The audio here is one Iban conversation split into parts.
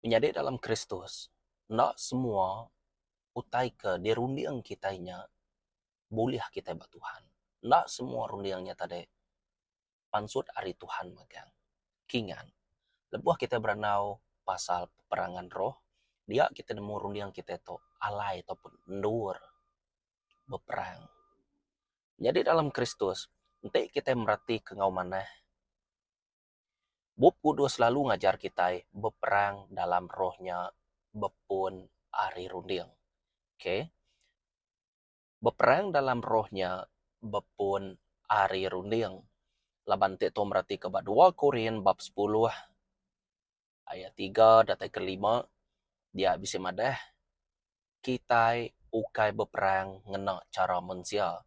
Menyadi dalam Kristus, enda semua utai ke dirunding kitai nya bulih kitai ba Tuhan. Enda semua runding nya tadi pansut ari Tuhan magang. Kingan, lebuh kitai berandau pasal peperangan roh, dia kitai nemu runding kitai tu alai ataupun endur beperang. Nyadi dalam Kristus, enti kitai meratika enggau manah, Bup Kudus selalu ngajar kitai beperang dalam roh nya bepun ari runding. Okay. Beperang dalam roh nya bepun ari runding. Laban ti tu meratika ba 2 Korin bab 10 ayat 3 datai ke 5 dia bisi madah kitai ukai beperang ngena chara mensia.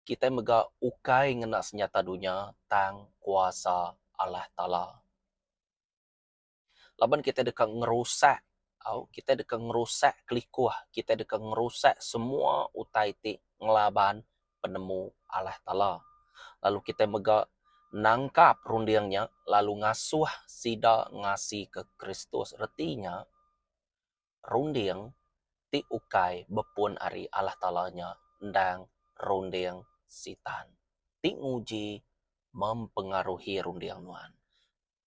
Kitai mega ukai ngena senyata dunya tang kuasa Allah Taala. Laban kitai deka ngerusak au kitai deka ngerusak kelikuh, kitai deka ngerusak semua utai ti ngelaban penemu Allah Taala. Lalu kitai mega nangkap runding nya lalu ngasuh sida ngasika Kristus. Reti nya runding ti ukai bepun ari Allah Taala nya endang runding Sitan ti nguji mempengaruhi runding nuan,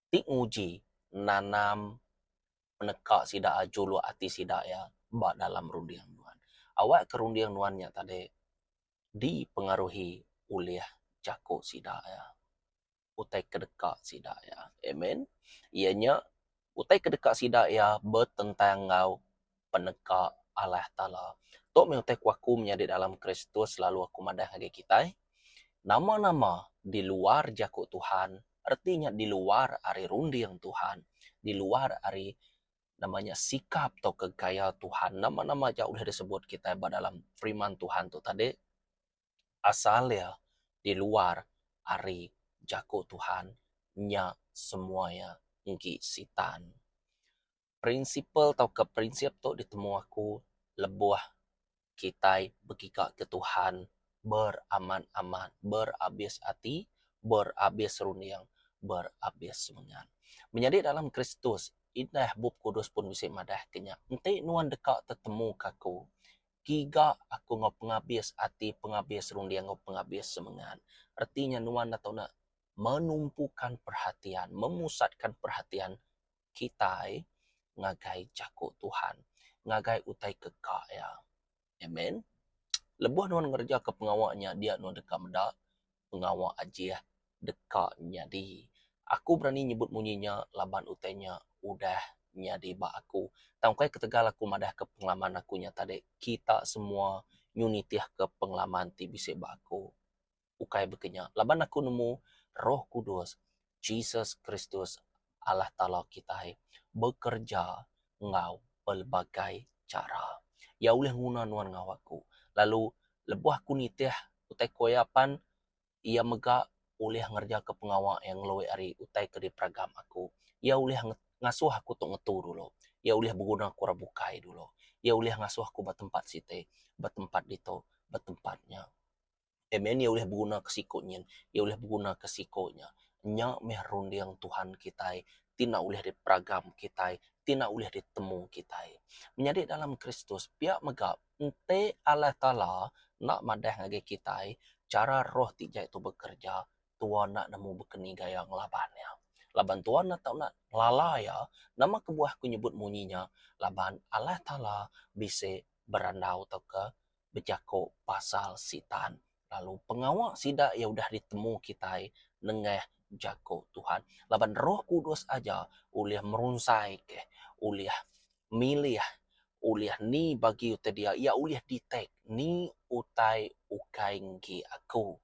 ti nguji nanam peneka sida juluk ati sida iya ba dalam runding nuan. Awakka runding nuan nya tadi dipengaruhi ulih jaku sida iya. utai ke deka sida iya. Amen. Iya nya utai ke deka sida iya betentang enggau peneka Allah Taala. Tu meh utai ku aku menyadi dalam Kristus lalu aku madah ngagai kitai, nama-nama di luar jaku Tuhan, reti nya di luar ari runding Tuhan, di luar ari nama nya sikap tauka gaya Tuhan, nama-nama aja ulih disebut kitai ba dalam firman Tuhan tu tadi, Asal iya di luar ari jaku Tuhan nya semua iya enggi Sitan. Prinsipal tauka prinsip tu ditemu aku lebuh kitai begiga ke Tuhan beramat-amat, berabis ati, berabis runding, berabis semengat. Menyadi dalam Kristus, indah Bup Kudus pun bisi madah ke nya, enti nuan deka tetemu ke aku, Giga aku enggau pengabis ati, pengabis runding enggau pengabis semengat. Reti nya nuan enda tau enda menumpukan perhatian, memusatkan perhatian kitai ngagai jaku Tuhan, ngagai utai ke ka iya. Amen. Lebuh nuan ngerejaka pengawa nya dia nuan deka meda pengawa ajih deka nyadi. Aku berani nyebut munyi nya laban utai nya udah nyadi ba aku. Tang ukai ketegal aku madahka pengalaman aku nya tadi, kita semua nyu nitihka pengalaman ti bisi ba aku. Ukai baka nya. Laban aku nemu Roh Kudus, Jesus Kristus Allah Taala kitai bekereja enggau pelbagai chara. Iya ulih nguna nuan enggau aku. Lalu lebuh aku nitih utai ku iya pan, iya mega ulih ngerejaka pengawa iya ngelui ari utai ke diperagam aku. Iya ulih ngasuh aku tu ngetu dulu. Iya ulih beguna ku orang bukai dulu. Iya ulih ngasuh aku ba tempat siti, ba tempat ditu, ba tempat nya. Amen. Iya ulih beguna ke siku nyin, iya ulih beguna ke siku nya. Nya meh runding Tuhan kitai ti enda ulih diperagam kitai, ti enda ulih ditemu kitai. Menyadi dalam Kristus pia mega Enti Allah Taala enda madah ngagai kitai chara roh ti jai tu bekereja, tua enda nemu bekeni gaya ngelaban iya. Laban tua enda tau enda ngelala iya, nama kebuah aku nyebut munyi nya laban Allah Taala bisi berandau tauka bejaku pasal Sitan lalu pengawa sida iya udah ditemu kitai nengah jaku Tuhan. Laban Roh Kudus aja ulih merunsai ke, ulih milih, ulih ni bagi utai dia, iya ulih detect ni utai ukai enggi aku.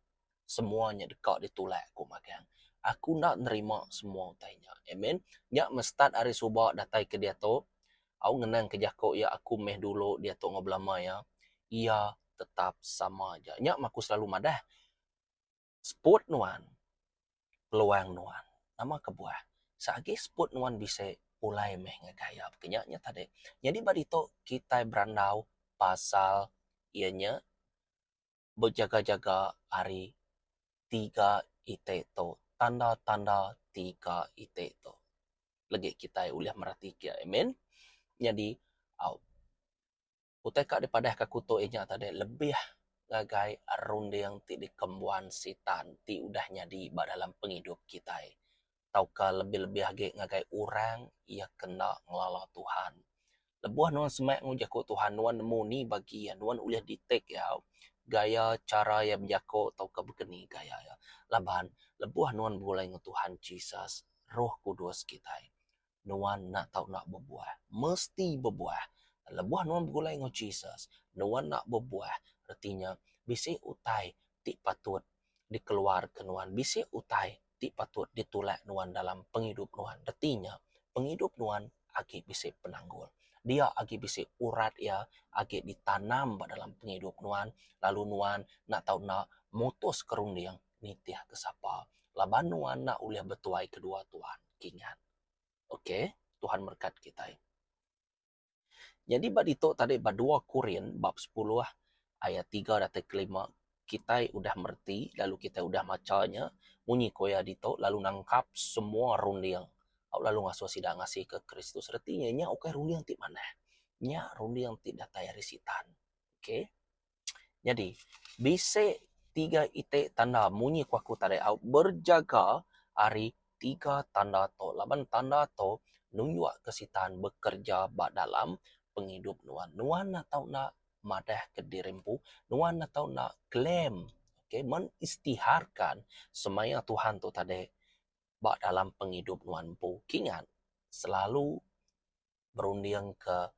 Semua nya deka ditulak aku magang. Aku enda nerima semua utai nya. Amen. Nya meh start ari suba datai ke diatu. Au ngenang ke jaku iya aku meh dulu diatu enggau belama iya. Iya tetap sama aja. Nya meh aku selalu madah seput nuan peluang nuan. Nama kebuah? Seagi seput nuan bisi pulai meh ngagai iya. Baka nya nya tadi. Nyadi ba ditu kitai berandau pasal iya nya bejaga-jaga ari tiga iti tu. Tanda-tanda tiga iti tu. Legi kitai ulih meratika. Amen. Nyadi au utai ka dipadahka aku tu inya tadi lebih ngagai runding ti dikembuan sitan ti udah nyadi ba dalam pengidup kitai tauka lebih-lebih agi ngagai orang iya ke enda ngelala Tuhan. Lebuh nuan semak enggau jaku Tuhan nuan nemu ni bagi iya nuan ulih detect iya gaya chara iya bejaku tauka bekeni gaya iya laban lebuh nuan begulai enggau Tuhan Jesus Roh Kudus kitai nuan enda tau enda bebuah mesti bebuah lebuh nuan begulai enggau Jesus nuan enda bebuah reti nya bisi utai ti patut dikeluarka nuan bisi utai ti patut ditulak nuan dalam pengidup nuan reti nya pengidup nuan agi bisi penanggul dia agi bisi urat iya agi ditanam ba dalam pengidup nuan lalu nuan enda tau enda mutuska runding nitihka sapa laban nuan enda ulih betuai kedua tuan kingat. Ok, Tuhan merekat kitai. Nyadi ba ditu tadi ba dua Korin bab sepuluh ayat tiga datai ke lima kitai udah mereti lalu kitai udah macha nya munyi ku iya ditu lalu nangkap semua runding au lalu ngasuh sida ngasika Kristus. Reti nya nya ukai runding ti manah. Nya runding ti datai ari sitan. Ok. Nyadi, bisi tiga iti tanda munyi ku aku tadi au berjaga ari tiga tanda tu laban tanda tu nunjuk ke sitan bekerja ba dalam pengidup nuan. Nuan enda tau enda madah ke diri empu, nuan enda tau enda claim okay mengistiharkan semaya Tuhan tu tadi ba dalam pengidup nuan empu. Kingat selalu berunding ke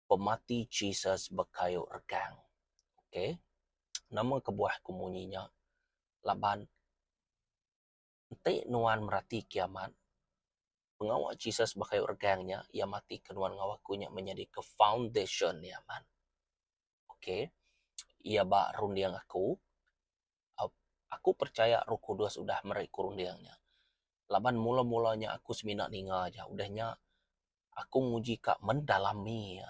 pemati Jesus bekayu regang. Ok. Nama kebuah ku munyi nya? Laban enti nuan merati kiamat, pengawa Jesus bekayu regang nya, iya mati ke nuan enggau aku nya menyadika foundation iya amat. Ok. Iya ba runding aku, aku percaya Roh Kudus udah meri ku runding nya. Laban mula-mula nya aku semina ninga aja. Udah nya aku nguji ka mendalami iya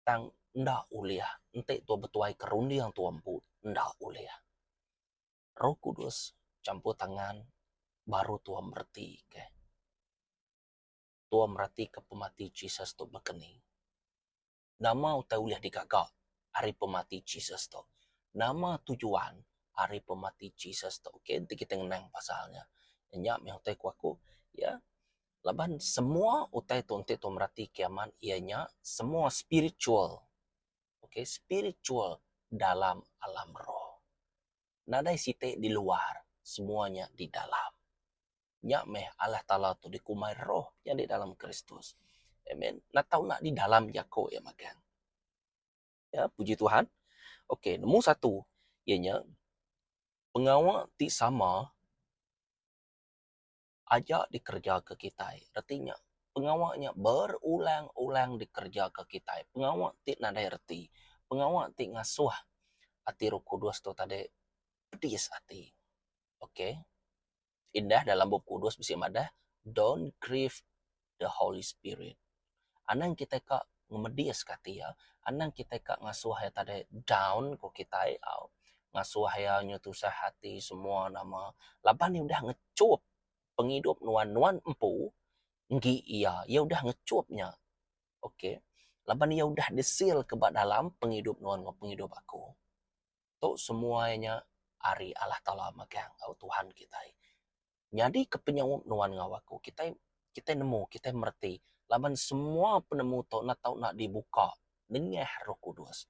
tang enda ulih enti tua betuai ke runding tua empu enda ulih. Roh Kudus champur tangan baru tua mereti ke. Tua mereti ke pemati Jesus tu baka ni. Nama utai ulih digaga ari pemati Jesus tu. Nama tujuan ari pemati Jesus tu. Okay enti kita ngenang pasal nya. Nya meh utai ku aku ya. Laban semua utai tu enti tu merati kiamat iya nya semua spiritual. Okay spiritual dalam alam roh. Nadai siti di luar semua nya di dalam. Nya meh Allah Taala tu dikumbai roh nyadi dalam Kristus. Amen. Enda tau enda di dalam jako iya magang. Ya, puji Tuhan. Okey, nombor satu iya nya pengawa ti sama aja dikerejaka kitai. Reti nya pengawa nya berulang-ulang dikerejaka kitai. Pengawa ti nadai reti, pengawa ti ngasuh ati Roh Kudus tu tadi pedis ati. Okey. Indah dalam Bup Kudus bisi madah don't grieve the Holy Spirit. Anang kitai ka ngemediska ati iya, anang kitai ka ngasuh iya tadi down ku kitai au ngasuh iya nyu tusah ati semua nama laban iya udah ngechup pengidup nuan, nuan empu enggi iya, iya udah ngechup nya. Okey. Laban iya udah disil ke ba dalam pengidup nuan enggau pengidup aku. Tu semua nya ari Allah Taala megang enggau Tuhan kitai. Nyadi ke penyaup nuan enggau aku, kitai kitai nemu, kitai mereti laban semua penemu tu enda tau enda dibuka nengah Roh Kudus.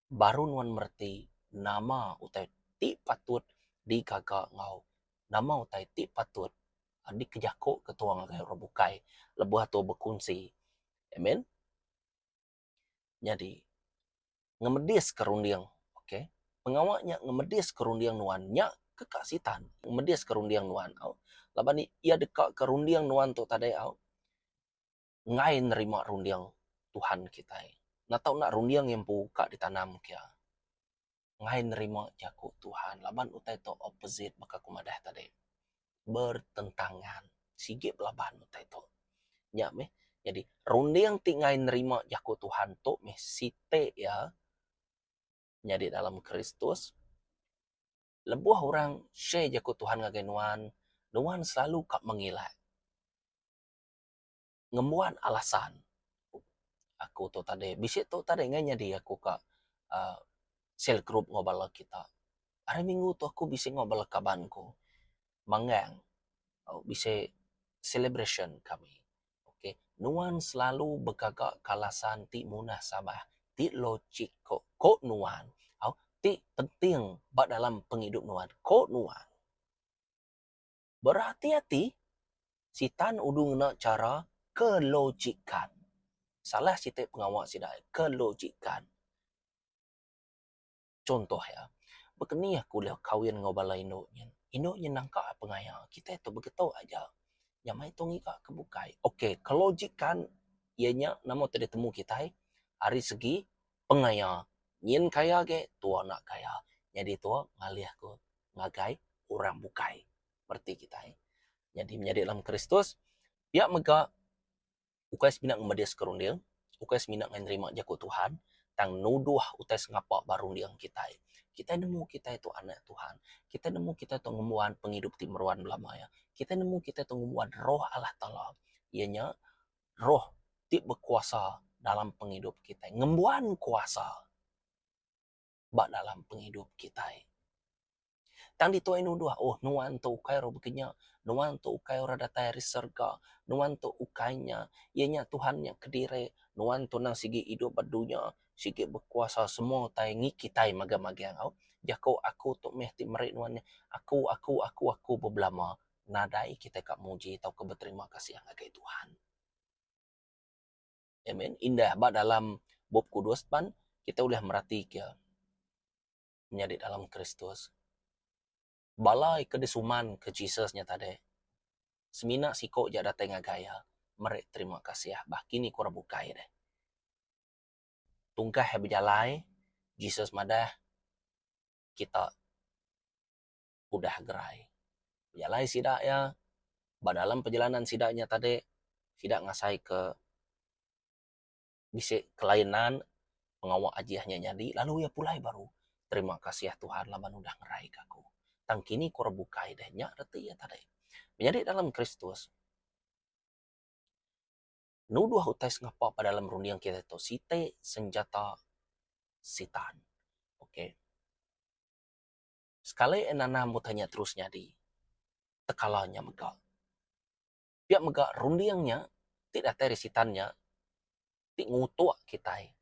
Baru nuan mereti nama utai ti patut digaga enggau nama utai ti patut dikejaku ke tuan ngagai orang bukai lebuh tu bekunsi. Amen. Nyadi ngemediska runding ok pengawa nya ngemediska runding nuan nya ke ka sitan ngemediska runding nuan au laban iya deka ke runding nuan tu tadi au enggai nerima runding Tuhan kitai enda tau enda runding iya empu ka ditanam ke iya. Enggai nerima jaku Tuhan laban utai tu opposite baka ku madah tadi. Bertentangan. Sigi belaban utai tu. Nya meh nyadi runding ti enggai nerima jaku Tuhan tu meh siti iya nyadi dalam Kristus. Lebuh orang share jaku Tuhan ngagai nuan, nuan selalu ka mengilak. Ngembuan alasan. Aku tu tadi bisi tu tadi ngai nyadi aku ka uhh sel group enggau bala kita. Hari minggu tu aku bisi enggau bala kaban ku manggang bisi celebration kami. Ok nuan selalu begaga ke alasan ti munasabah ti logik ko ko nuan au ti penting ba dalam pengidup nuan ko nuan. Berhati-hati, Sitan udu ngena chara kelogikan. Salah siti pengawa sida kelogikan. Chunto iya, baka ni aku ulih kawin enggau bala indu nyin. Indu nyin nangka pengaya, kitai tu begitu aja. Nya mai tu ngiga ke bukai. Ok, kelogikan iya nya nama ti ditemu kitai ari segi pengaya. Nyin kaya agi, tua enda kaya. Nyadi tua ngalih ku ngagai orang bukai. Bereti kitai nyadi menyadi dalam Kristus, pia mega ukai semina ngemediska runding, ukai semina ngai nerima jaku Tuhan, tang nuduh utai sengapa ba runding kitai. Kitai nemu kitai tu anak Tuhan. Kitai nemu kitai tu ngembuan pengidup ti meruan belama iya. Kitai nemu kitai tu ngembuan Roh Allah Taala iya nya roh ti bekuasa dalam pengidup kitai, ngembuan kuasa. ba dalam pengidup kitai. Tang ditu ai nuduh, oh nuan tu ukai orang bekenya, nuan tu ukai orang datai ari serega, nuan tu ukai nya, iya nya Tuhan nya kediri, nuan tu nang sigi idup ba dunya, sigi bekuasa semua utai ngi kitai magang-magang au. Jaku aku tu meh ti meri nuan nya, aku aku aku aku bebelama nadai kitai ka muji tauka beterima kasih ngagai Tuhan. Amen. Indah ba dalam Bup Kudus pan kita ulih meratika menyadi dalam Kristus. Bala ke disuman ke Jesus nya tadi semina siko ja datai ngagai iya meri terima kasih bah kini ku orang bukai deh. Tungkah iya bejalai Jesus madah kita udah gerai. Bejalai sida iya ba dalam perjalanan sida nya tadi sida ngasai ke bisi kelainan pengawa ajih nya nyadi lalu iya pulai baru terima kasih Tuhan laban udah ngerai ka aku. Tang kini ku orang bukai deh nya reti iya tadi. Menyadi dalam Kristus nuduh utai sengapa ba dalam runding kitai tu siti senjata sitan. Okay. Sekali nanam utai nya terus nyadi, tekala nya mega. Pia mega runding nya ti datai ari sitan nya ti ngutuk kitai.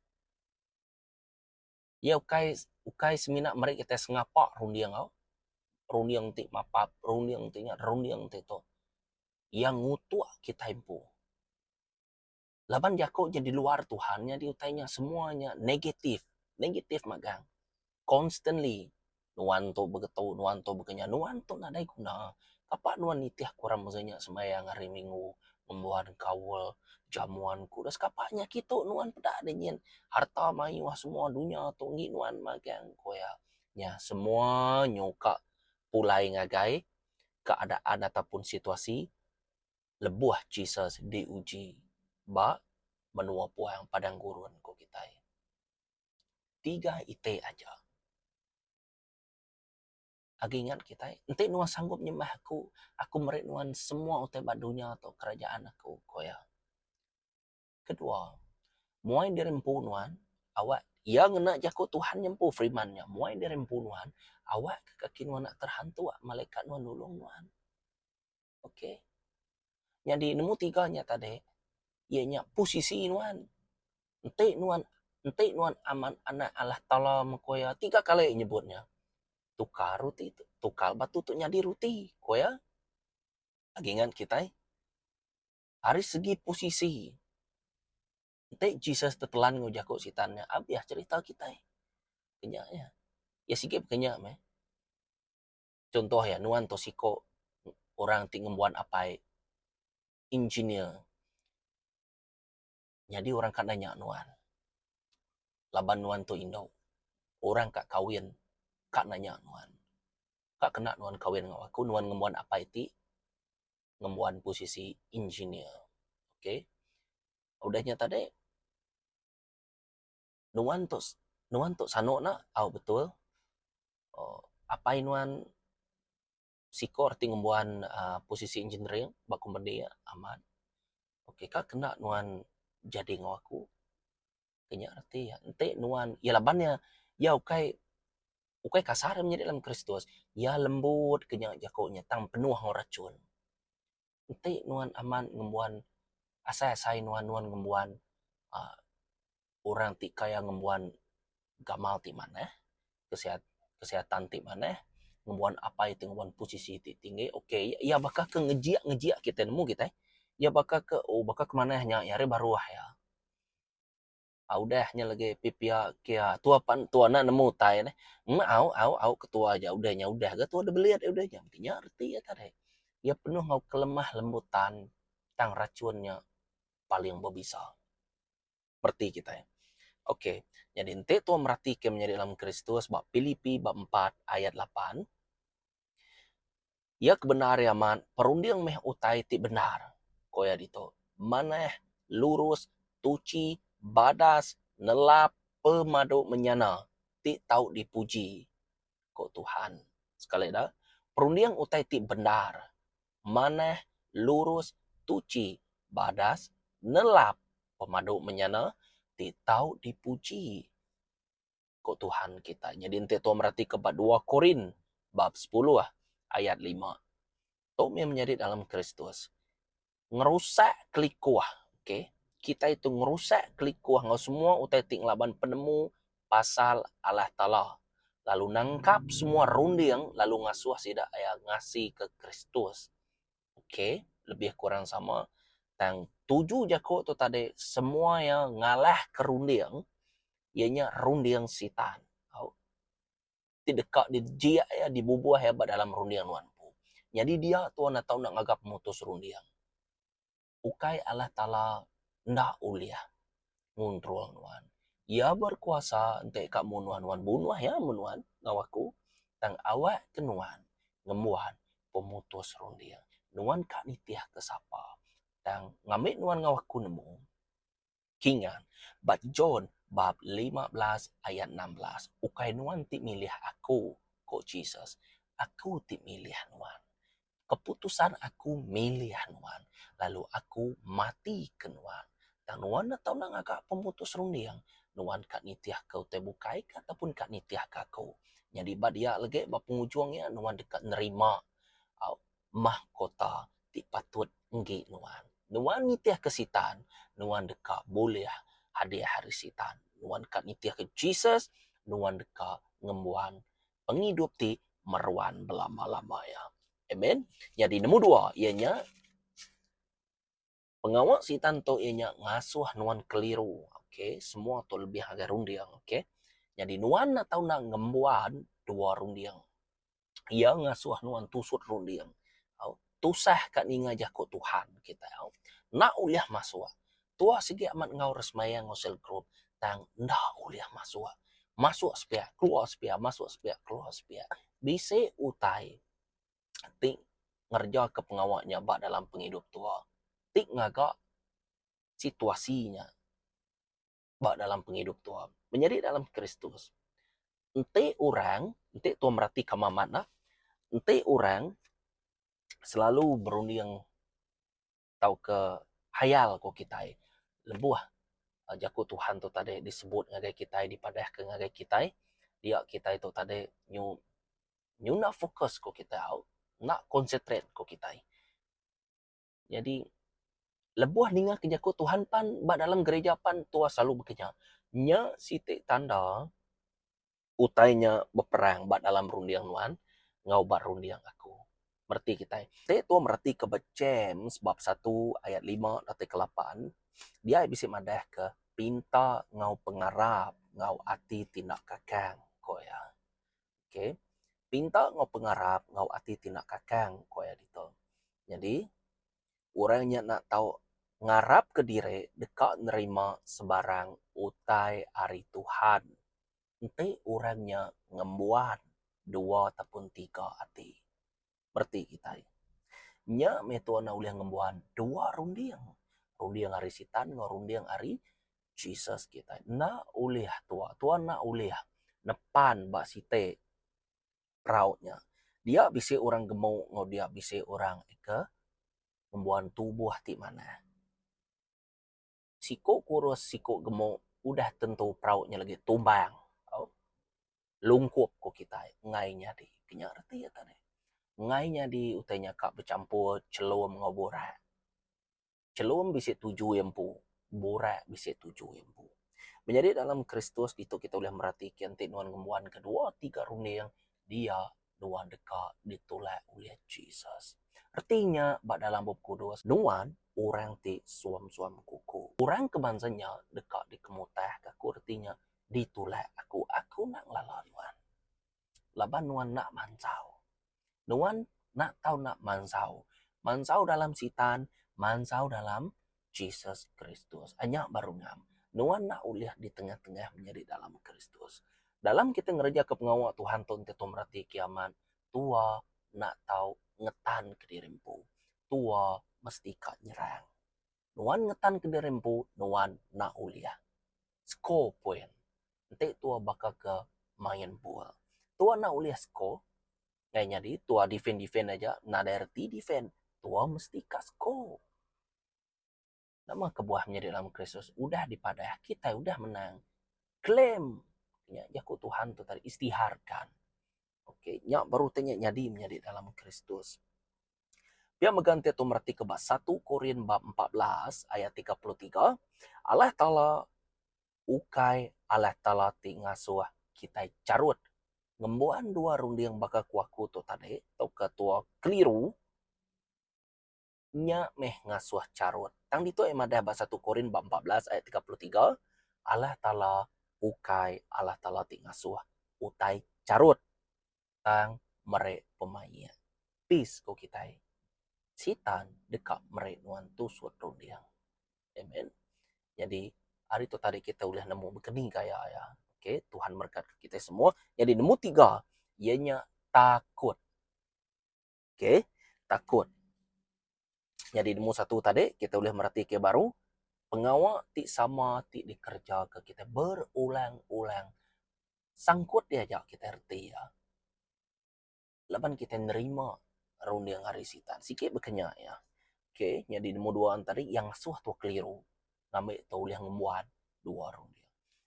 Iya ukai ukai semina meri kitai sengapa runding au, runding ti mapap, runding ti nya, runding ti tu. Iya ngutuk kitai empu. Laban jaku nya di luar Tuhan nyadi utai nya semua nya negatif, negatif magang. Constantly nuan tu begetu, nuan tu bekenya, nuan tu nadai guna. Kapa nuan nitih ku orang masa nya sembahyang hari minggu, ngembuan kaul, jamuan kudus. Kapa nya kitu nuan peda deh nyin harta mayuh semua dunya tu enggi nuan magang, ku iya. Nya semua nyuka pulai ngagai keadaan ataupun situasi lebuh Jesus diuji ba menua puang padang gurun ku kitai. Tiga iti aja. Agi ingat kitai, enti nuan sanggup nyembah aku, aku meri nuan semua utai ba dunya tu kerajaan aku, ku iya. Kedua, muai diri empu nuan awak iya ngena jaku Tuhan nya empu firman nya muai diri empu nuan awak ke kaki nuan enda terhantuk malaikat nuan nulung nuan. Ok. Nyadi nemu tiga nya tadi iya nya posisi nuan. Enti nuan enti nuan amat anak Allah Taala meh ku iya tiga kali nyebut nya. Tukar ruti tu tukar batu tu nyadi ruti ku iya. Agi ngan kitai ari segi posisi enti Jesus tetelan enggau jaku sitan nya abih cherita kitai. Nya iya. Iya sigi baka nya meh. Chunto iya, nuan tu siko orang ti ngembuan apai engineer. Nyadi orang ka nanya nuan laban nuan tu indu, orang ka kawin ka nanya nuan. Ka kena nuan kawin enggau aku, nuan ngembuan apai ti ngembuan posisi engineer. Okay. Udah nya tadi nuan tu nuan tu sanu ne au betul uhh apai nuan siko reti ngembuan uhh posisi engineering ba kompeni amat. Ok ka kena nuan jadi enggau aku. Ke nya reti iya. Enti nuan iya laban iya iya ukai ukai kasar menyadi dalam Kristus. Iya lembut ke nya jaku nya tang penuh enggau rachun. Enti nuan amat ngembuan asai-asai nuan nuan ngembuan uhh orang ti kaya ngembuan gamal ti manah kesihat kesihatan ti manah ngembuan apai ti ngembuan posisi ti tinggi ok iya baka ke ngejik ngejik kitai nemu kitai iya baka ke oh baka ke manah nya iya ari baruh iya. Udah nya lagi pi pia kia tua pan tua enda nemu utai neh meh au au au ketua aja udah nya udah ga tua deh belit udah nya nya reti iya tadi iya penuh enggau kelemah lembutan tang rachun nya paling bebisa. Mereti kitai. Ok nyadi enti tua meratika menyadi dalam Kristus ba Pilipi ba empat ayat lapan iya ke bendar iya amat perunding meh utai ti bendar ku iya ditu manah lurus tuchi badas nelap pemadu menyana ti tau dipuji ku Tuhan. Sekali da perunding utai ti bendar manah, lurus, tuchi, badas, nelap, pemadu menyana ti tau dipuji, ku Tuhan kitai. Nyadi enti tuan meratika ba dua Korin bab sepuluh ayat lima. Tu mih menyadi dalam Kristus. Ngerusak kelikuh, okay. Kitai tu ngerusak kelikuh enggau semua utai ti ngelaban penemu pasal Allah Taala lalu nangkap semua runding lalu ngasuh sida iya ngasika Kristus. Ok, lebih kurang sama tang tuju jaku tu tadi semua iya ngalahka runding iya nya runding sitan au ti deka dijik iya dibubuh iya ba dalam runding nuan empu. Nyadi dia tuan atau enda ngaga pemutus runding. Ukai Allah Taala enda ulih nguntrol nuan. Iya berkuasa enti ka munuh nuan bunuh iya mun nuan enggau aku tang awak ke nuan ngembuan pemutus runding. Nuan ka nitih ke sapa tang ngambi nuan enggau aku nemu kingan ba John bab 15 ayat 16 ukai nuan ti milih aku ku Jesus aku ti milih nuan. Keputusan aku milih nuan, lalu aku mati ke nuan. Tang nuan enda tau ngaga pemutus runding, nuan ka nitihka utai bukai ka ataupun ka nitihka aku. Nyadi ba dia legi ba pengujung iya nuan deka nerima mahkota ti patut enggi nuan. Nuan nitihka sitan, nuan deka bulih hadiah ari sitan. Nuan ka nitihka Jesus, nuan deka ngembuan pengidup ti meruan belama-lama iya. Amen. Nyadi nemu dua iya nya pengawa sitan tu iya nya ngasuh nuan keliru. Okey, semua tu lebih ngagai runding, okey. Nyadi nuan enda tau enda ngembuan dua runding. Iya ngasuh nuan tusut runding. Au, tusah ka ninga jaku Tuhan kitai au. Enda ulih masuk. Tua sigi amat enggau resemaya enggau cell group tang enda ulih masuk. Masuk sepiak keluar sepiak masuk sepiak keluar sepiak. Bisi utai ti ngereja ke pengawa nya ba dalam pengidup tua ti ngaga situasi nya ba dalam pengidup tua. Menyadi dalam Kristus enti orang enti tua meratika amat amat enti orang selalu berunding tauka hayal ku kitai lebuh jaku Tuhan tu tadi disebut ngagai kitai dipadahka ngagai kitai dia kitai tu tadi nyu nyu enda fokus ku kitai au enda concentrate ku kitai. Nyadi lebuh ninga ke jaku Tuhan pan ba dalam gereja pan tua selalu bekeja. Nya siti tanda utai nya beperang ba dalam runding nuan enggau ba runding aku. Mereti kitai. Ti tua mereti ke ba James bab satu ayat lima datai ke lapan, dia bisi madah ke pinta enggau pengarap enggau ati ti enda kakang, ku iya. Okay. Pinta enggau pengarap enggau ati ti enda kakang, ku iya ditu. Nyadi, orang nya enda tau ngarapka diri deka nerima sebarang utai ari Tuhan enti orang nya ngembuan dua ataupun tiga ati. Bereti kitai. Nya meh tuan ulih ngembuan dua runding. Runding ari sitan enggau runding ari Jesus kitai. Enda ulih tua. Tua enda ulih nepan ba siti perau nya. Dia bisi orang gemu enggau dia bisi orang ke ngembuan tubuh ti manah. Siku kurus siku gemuk udah tentu perau nya lagi tumbang. Au. Lungkup ku kitai enggai nyadi. Ke nya reti iya tadi. Enggai nyadi utai nya ka bechampur chelum enggau burak. Chelum bisi tuju iya empu, burak bisi tuju iya empu. Menyadi dalam Kristus ditu kita ulih meratika enti nuan ngembuan kedua tiga runding dia nuan deka ditulak ulih Jesus. Reti nya ba dalam Bup Kudus, nuan orang ti suam-suam kuku. Orang ke bansa nya deka dikemutahka aku reti nya ditulak aku. Aku enda ngelala nuan. Laban nuan enda mansau. Nuan enda tau enda mansau. Mansau dalam Sitan, mansau dalam Jesus Kristus. Nya baru ngam. Nuan enda ulih ditengah-tengah menyadi dalam Kristus. Dalam kita ngerejaka pengawa Tuhan tu enti tu mereti kiamat, tua enda tau ngetan kediri empu. Tua mesti ka nyerang. Nuan ngetan kediri empu, nuan enda ulih. Score point. Enti tua baka ke main bol. Tua enda ulih score, Ngai nyadi tua defend-defend aja nadai reti defend. Tua mesti ka score. Nama kebuah menyadi dalam Kristus udah dipadah kitai udah menang. Claim nya jaku Tuhan tu tadi istiharkan. Okey nya baru ti nya nyadi menyadi dalam Kristus. Pia mega enti tu meretika ba satu Korin bab 14 ayat 33 Allah Taala ukai Allah Taala ti ngasuh kitai charut ngembuan dua runding baka ku aku tu tadi tauka tua keliru nya meh ngasuh charut. Tang ditu iya madah ba satu Korin bab 14 ayat 33 Allah Taala ukai Allah Taala ti ngasuh utai charut tang meri pemaik. Peace ku kitai. Sitan deka meri nuan tusut runding. Amen. Nyadi ari tu tadi kita ulih nemu bekeni gaya iya. Okay, Tuhan merekat ke kitai semua. Nyadi nemu tiga, iya nya takut. Okay, takut. Nyadi nemu satu tadi, kita ulih mereti ke baru pengawa ti sama ti dikereja ke kita berulang-ulang. Sangkut dia aja kita reti iya. Laban kitai nerima runding ari sitan. Sigi baka nya iya. Okay, nyadi nombor dua enti tadi iya ngasuh tua keliru ngambi tua ulih ngembuan dua runding.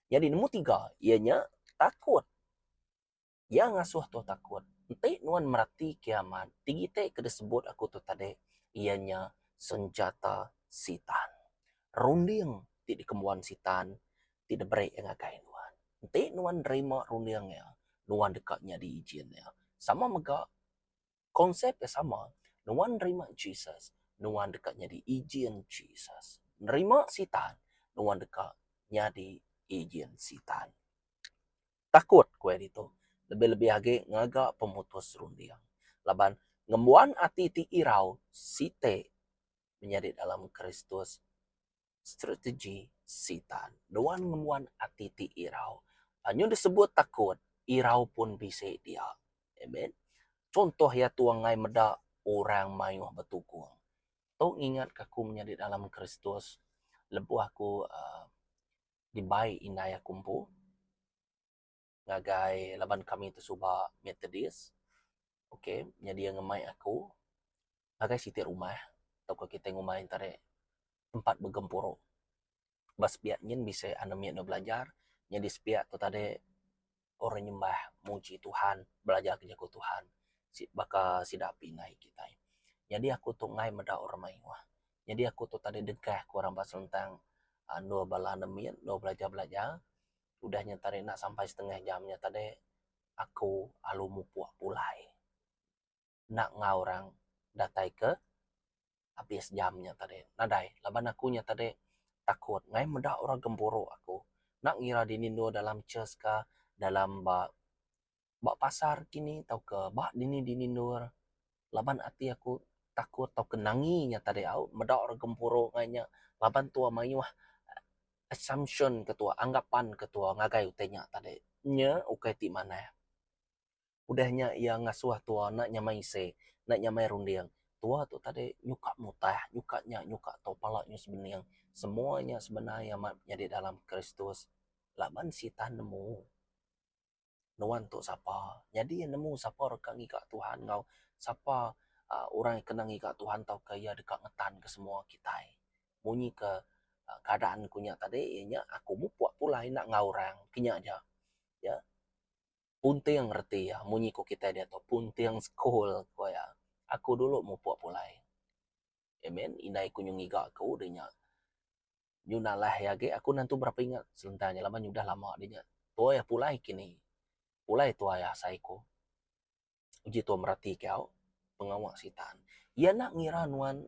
Nyadi nombor tiga iya nya takut. Iya ngasuh tua takut. Enti nuan mereti kiamat ti iti ke disebut aku tu tadi iya nya senjata sitan. Runding ti dikembuan sitan ti diberi iya ngagai nuan. Enti nuan nerima runding iya, nuan deka nyadi ijin iya. Sama mega, konsep iya sama, nuan nerima Jesus, nuan deka nyadi ijin Jesus. Nerima Sitan, nuan deka nyadi ijin Sitan. Takut ku iya ditu, lebih-lebih agi ngaga pemutus runding. Laban ngembuan ati ti irau siti menyadi dalam Kristus. Strategi Sitan. Nuan ngembuan ati ti irau. Anyun disebut takut, irau pun bisi dia. Amen. Contoh iya tua enggai meda orang mayuh betugung. Tu ngingatka aku menyadi dalam Kristus lebuh aku uhh dibai indai aku empu ngagai laban kami tu suba Methodist. Okay, nyadi iya ngemai aku ngagai siti rumah tauka kitai ngumbai enta deh tempat begempuru. Ba sepiak nyin bisi anak mit ne belajar nyadi sepiak tu tadi orang nyembah muji Tuhan belajar ke jaku Tuhan baka sida api indai kitai. Nyadi aku tu enggai meda orang mayuh. Nyadi aku tu tadi degah ku orang ba selentang endur bala anak mit endur belajar-belajar. Udah nya tadi enda sampai setengah jam nya tadi aku alu mupuk pulai. Enda enggau orang datai ke abis jam nya tadi. Nadai laban aku nya tadi takut ngai meda orang gempuru aku. Enda ngira dini endur dalam church ka dalam ba ba pasar kini tauka ba dini dini endur laban ati aku takut tauka nangi nya tadi au meda orang gempuru ngai nya laban tua mayuh assumption ke tua anggapan ke tua ngagai utai nya tadi. Nya ukai ti manah. Udah nya iya ngasuh tua enda nyamai isi, enda nyamai runding. Tua tu tadi nyuka mutah, nyuka nya, nyuka tu, pala nyu sebening. Semua nya sebenar iya amat nyadi dalam Kristus laban Sitan nemu nuan tu sapa. Nyadi iya nemu sapa deka ngiga Tuhan enggau sapa uhh orang ke kena ngiga Tuhan tauka iya deka ngetanka semua kitai. Munyi ke. Keadaan ku nya tadi iya nya aku mupuk pulai enda enggau orang ke nya aja. Ya. Punting reti iya munyi ku kitai diatu punting sekul ku iya. Aku dulu mupuk pulai. Amen. Indai ku nyu ngiga aku deh nya. Nyu nalah iya agi aku nentu berapa ingat selentang nya laban udah lama deh nya. Tuai pulai kini. Pulai tuai asai ku. Uji tua mereti ke au pengawa sitan. Iya enda ngira nuan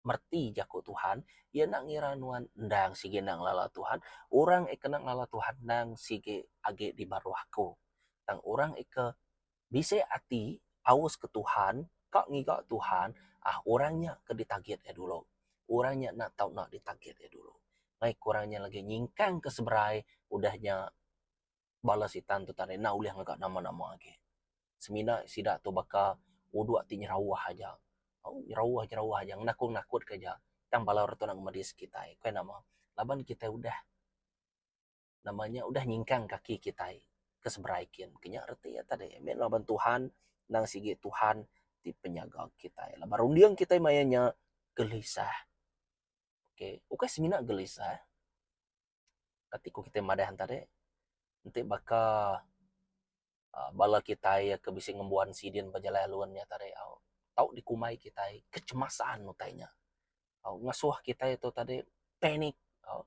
mereti jaku Tuhan, iya enda ngira nuan endang sigi enda ngelala Tuhan. Orang ika enda ngelala Tuhan endang sigi agi di baruh aku. Tang orang ika bisi ati aus ke Tuhan, ka ngiga Tuhan, aaa orang nya ke ditagit iya dulu. Orang nya enda tau enda ditagit iya dulu. Mai ke orang nya lagi nyingkang ke seberai udah nya bala sitan tu tadi enda ulih ngaga nama-nama agi. Semina sida tu baka udok ti nyerauh aja. Nyerauh-nyerauh aja ngenakut-ngenakut ke aja. Tang bala orang tu enda ngemedis kitai. Kai nama? Laban kitai udah nama nya udah nyingkang kaki kitai ke seberai kin. Ke nya reti iya tadi. Meh laban Tuhan endang sigi Tuhan ti penyaga kitai. Laban runding kitai maya nya gelisah. Okay. Ukai semina gelisah. Kati ku kitai madah enta deh enti baka uhh bala kitai ke bisi ngembuan sidin ba jalai alun nya tadi au tau dikumbai kitai kecemasan utai nya au ngasuh kitai tu tadi panic au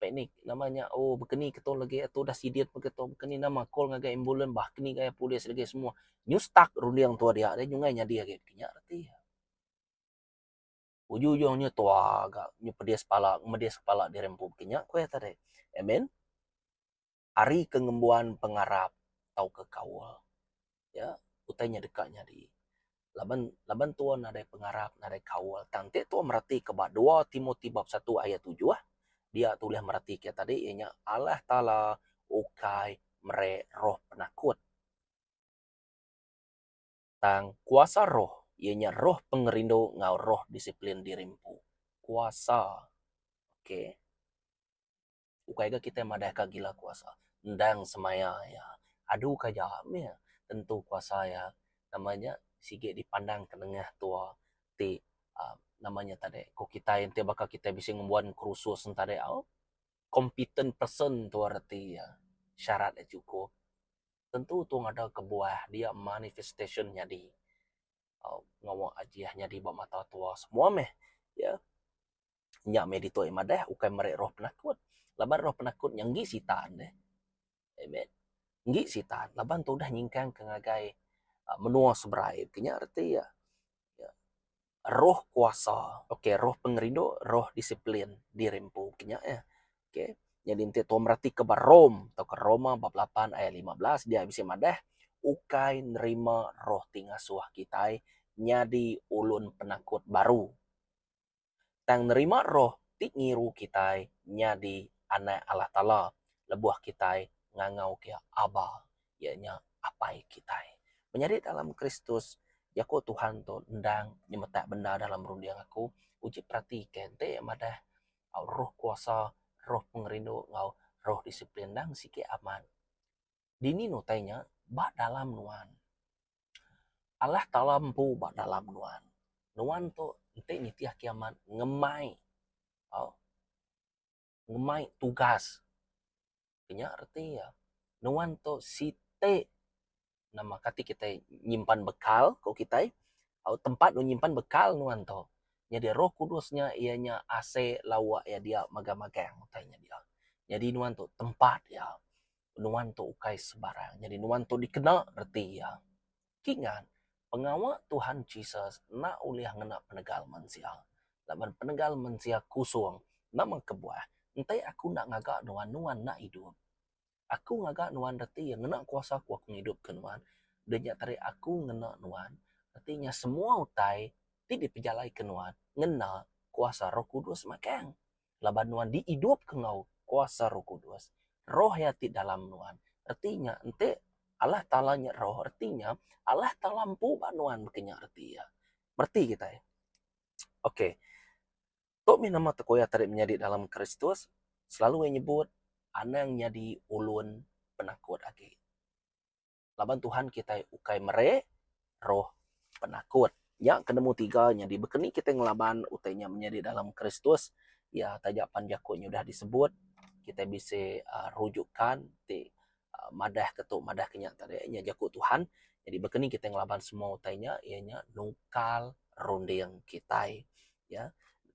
panic nama nya oh bekeni ke tu lagi tu dah sidin mega tu bekeni nama call ngagai ambulance bah keni gaya polis lagi semua nyu stuck runding tua dia deh nyungai nyadi agi nya reti iya. Ujung-ujung nya tua ga nyu pedis pala ngemedis kepala diri empu baka nya ku iya tadi. Amen. Ari ke ngembuan pengarap tauka kaul ya utai nya deka nyadi. Laban laban tua nadai pengarap nadai kaul tang enti tua meratika ba dua Timoti bab satu ayat tujuh dia tulih meratika tadi iya nya Allah Taala ukai meri roh penakut. Tang kuasa roh iya nya roh pengerindu enggau roh disiplin diri empu. Kuasa. Ok. Ukai ga kitai madah ka gila kuasa. Endang semaya iya. Adu ka aja mih tentu kuasa iya nama nya sigi dipandang ke nengah tua ti uhh nama nya tadi ku kitai enti baka kitai bisi ngembuan kursus ne tadi au competent person tua reti iya syarat iya chukup. Tentu tu ngada kebuah dia manifestation nyadi pengawa ajih nyadi ba mata tua semua meh ya. Nya meh ditu ai madah ukai meri roh penakut laban roh penakut nya enggi sitan deh. Amen. Enggi sitan laban tu udah nyingkang ke ngagai menua seberai ke nya reti iya. Roh kuasa ok roh pengerindu roh disiplin diri empu ke nya iya. Ok nyadi enti tuan mereti ke ba Rome tauka Roma bab lapan ayat 15 dia bisi madah ukai nerima roh ti ngasuh kitai nyadi ulun penakut baru. Tang nerima roh ti ngiru kitai nyadi anak Allah Taala lebuh kitai ngangau ke Abba iya nya Apai kitai. Menyadi dalam Kristus, jaku Tuhan tu endang nyemetak bendar dalam runding aku. Uji peratika enti madah roh kuasa, roh pengerindu enggau roh disiplin endang sigi amat. Dini nutai nya ba dalam nuan. Allah Taala empu ba dalam nuan. Nuan tu enti nitih kiamat ngemai au ngemai tugas. Nya reti iya nuan tu siti nama kati kitai nyimpan bekal ku kitai au tempat nuan nyimpan bekal nuan tu. Nyadi roh kudus nya iya nya ase lawa iya dia magang-magang utai nya dia. Nyadi nuan tu tempat iya. Nuan tu ukai sebarang. Nyadi nuan tu dikena reti iya. Kingat, pengawa Tuhan Jesus enda ulih ngena penegal mensia. Laban penegal mensia kusung. Nama kebuah? Enti aku enda ngaga nuan, nuan enda idup. Aku ngaga nuan reti iya ngena kuasa aku, aku ngidupka nuan. Udah nya tadi aku ngena nuan, reti nya semua utai ti dipejalaika nuan ngena kuasa Roh Kudus magang. Laban nuan diidupka enggau kuasa Roh Kudus, Roh iya ti dalam nuan. Reti nya enti Allah Taala nya Roh, reti nya Allah Taala empu ba nuan baka nya reti iya. Mereti kitai. Ok. Tu mih nama tekuya tadi menyadi dalam Kristus, selalu iya nyebut anang nyadi ulun penakut agi. Laban Tuhan kitai ukai meri roh penakut. Nya ke nemu tiga nyadi baka ni kitai ngelaban utai nya menyadi dalam Kristus. Iya taja pan jaku nya udah disebut kitai bisi uhh rujukan ti madah ke tu madah ke nya tadi nya jaku Tuhan. Jadi baka ni kitai ngelaban semua utai nya iya nya nukar runding kitai. Ya.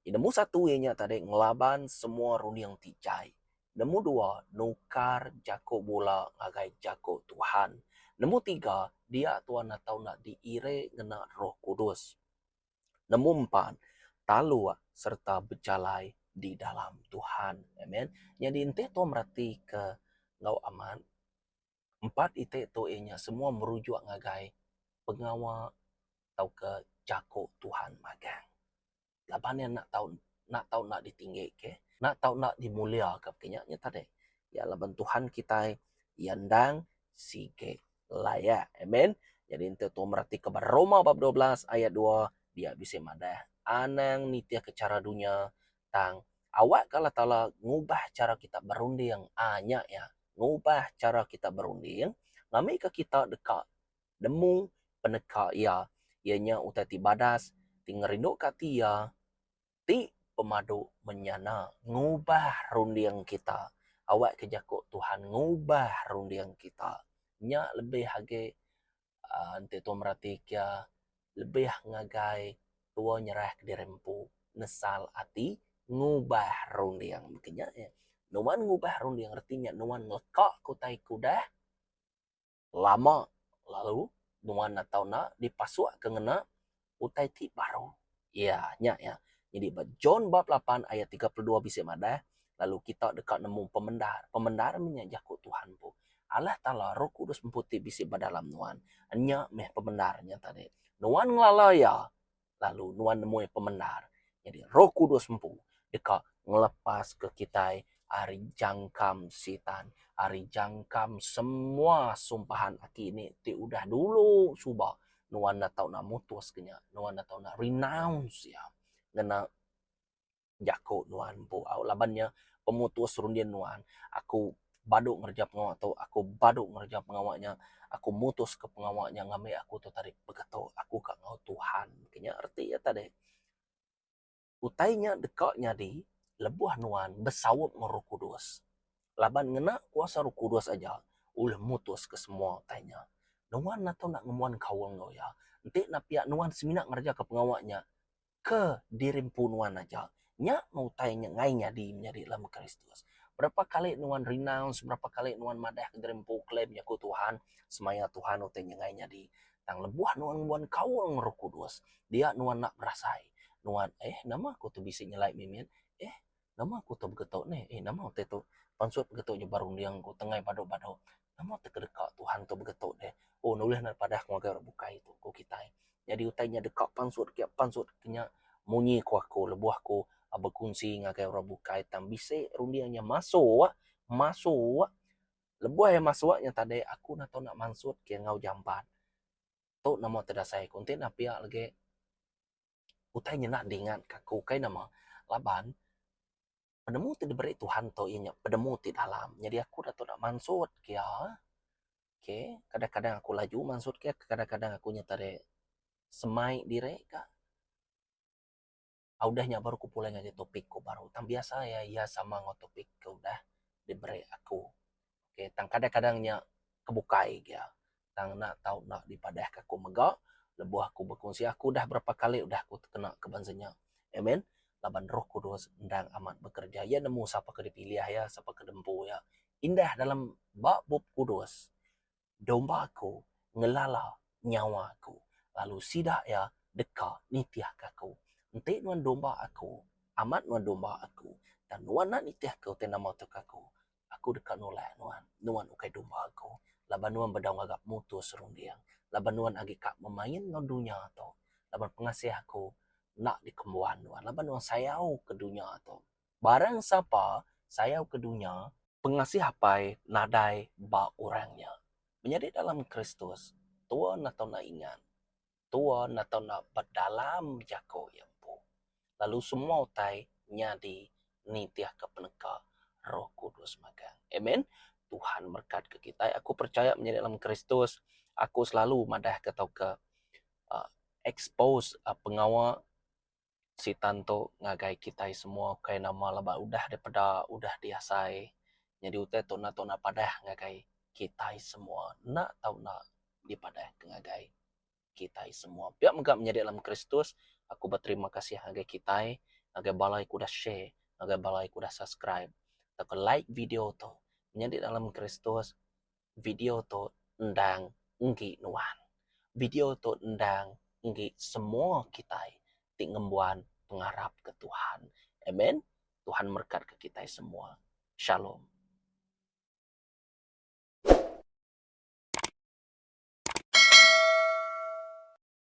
Nemu satu iya nya tadi ngelaban semua runding ti jai. Nemu dua nukar jaku bula ngagai jaku Tuhan. Nemu tiga dia tuan atau enda diiri ngena Roh Kudus. Nemu empat, taluk sereta bejalai di dalam Tuhan. Amen. Nyadi enti tuan meratika enggau amat, empat iti tu iya nya semua merujuk ngagai pengawa tauka jaku Tuhan magang. Laban iya enda tau enda tau enda ditinggika, enda tau enda dimuliaka pekah nya nya tadi. Ya laban Tuhan kitai iya endang sigi layak. Amen. Nyadi enti tu meratika ba Roma bab 12 ayat 2 dia bisi madah anang nitihka chara dunya tang awakka Allah Taala ngubah chara kita berunding. Ah nya iya ngubah chara kita berunding ngambika kita deka nemu peneka iya, iya nya utai ti badas ti ngerinduka ati iya. ti pemadu menyana ngubah runding kita. Awakka jaku Tuhan ngubah runding kita. Nya lebih agi uhh enti tuan meratika lebih ngagai tua nyerahka diri empu nesal ati ngubah runding. Mungkin nya nuan ngubah runding reti nya nuan ngeleka ke utai ke udah. Lama lalu nuan atau enda dipasukka ngena utai ti baru. Iya, nya iya. Nyadi ba John bab lapan ayat 32 bisi madah, lalu kita deka nemu pemendar. Pemendar meh nya jaku Tuhan empu. Allah Taala Roh Kudus empu ti bisi ba dalam nuan. Nya meh pemendar nya tadi. Nuan ngelala iya, lalu nuan nemui pemendar. Nyadi Roh Kudus empu deka ngelepaska kitai ari jangkam Sitan, ari jangkam semua sumpahan aki ini ti udah dulu suba nuan enda tau nak mutuska nya, nuan enda tau nak renounce iya ngena jaku nuan empu au laban nya pemutus runding nuan aku badu ngereja pengawa tu aku badu ngereja pengawa nya aku mutus ke pengawa nya ngambi aku tu tadi beketu aku ka enggau Tuhan ke nya reti iya tadi utai nya deka nyadi lebuh nuan besaup enggau Roh Kudus laban ngena kuasa Roh Kudus aja ulih mutus ke semua utai nya nuan ato enda ngembuan kaul enggau iya enti enda pia nuan semina ngereja ke pengawa nya ke diri empu nuan aja. Nya meh utai nya ngai nyadi menyadi dalam Kristus. Berapa kali nuan renounce, berapa kali nuan madah ke diri empu claim jaku Tuhan, semaya Tuhan utai nya ngai nyadi. Tang lebuh nuan ngembuan kaul enggau Roh Kudus, dia nuan enda berasai. Nuan eh nama aku tu bisi nyelai mimit, eh Nama aku tu begetu neh? Eh nama utai tu pansut begetu nya ba runding ku tengai badu-badu. Nama te kedeka Tuhan tu begetu deh. Oh nulih ne padah ku ngagai orang bukai tu ku kitai. Nyadi utai nya deka pansut ke pansut ke nya munyi ku aku lebuh aku bekunsi ngagai orang bukai tang bisi runding nya masuk masuk lebuh iya masuk nya tadi aku enda tau nak mansut ke enggau jampat. Tu nama te dasai ku enti ne pia lagi. Utai nya enda dingat ka aku kai nama laban penemu ti diberi Tuhan tu iya nya penemu ti dalam. Nyadi aku enda tau mansut ke iya okay kadang kadang aku laju mansut ke iya kadang kadang aku nya tadi semai diri ka. Udah nya baru ku pulai ngagai topik ku baru tang biasa iya iya sama enggau topik ke udah diberi aku. Okay tang kadang kadang nya ke bukai gia tang enda tau enda dipadah ka aku mega lebuh aku bekunsi aku udah berapa kali udah aku tekena ke bansa nya. Amen laban roh kudus endang amat bekereja iya nemu sapa ke dipilih iya sapa ke dempu iya. Indah dalam ba bup kudus Domba aku ngelala nyawa aku, lalu sida iya deka nitihka aku. Enti nuan domba aku, amat nuan domba aku, tang nuan enda nitihka utai nama tu ke aku, aku deka nulak nuan. Nuan ukai domba aku, laban nuan bedau ngaga pemutus runding, laban nuan agi ka bemain enggau dunya tu, laban pengasih aku enda dikembuan nuan, laban nuan sayauka dunya tu. Barang sapa sayauka dunya, Pengasih Apai nadai ba orang nya. Menyadi dalam Kristus, tua enda tau enda ingat, tua enda tau enda bedalam jaku iya empu, lalu semua utai nyadi nitihka peneka Roh Kudus magang. Amen. Tuhan merekatka kitai. Aku percaya menyadi dalam Kristus, aku selalu madahka tauka uhh expose pengawa. Sitan tu ngagai kitai semua ukai nama laban udah dipeda udah diasai nyadi utai tu enda tau enda padah ngagai kitai semua enda tau enda dipadah ke ngagai kitai semua. Pia mega menyadi dalam Kristus aku beterima kasih ngagai kitai ngagai bala ke udah share ngagai bala ke udah subscribe tauka like video tu menyadi dalam Kristus video tu endang enggi nuan. Video tu endang enggi semua kitai ti ngembuan pengarap ke Tuhan. Amen. Tuhan merekat ke kitai semua. Shalom.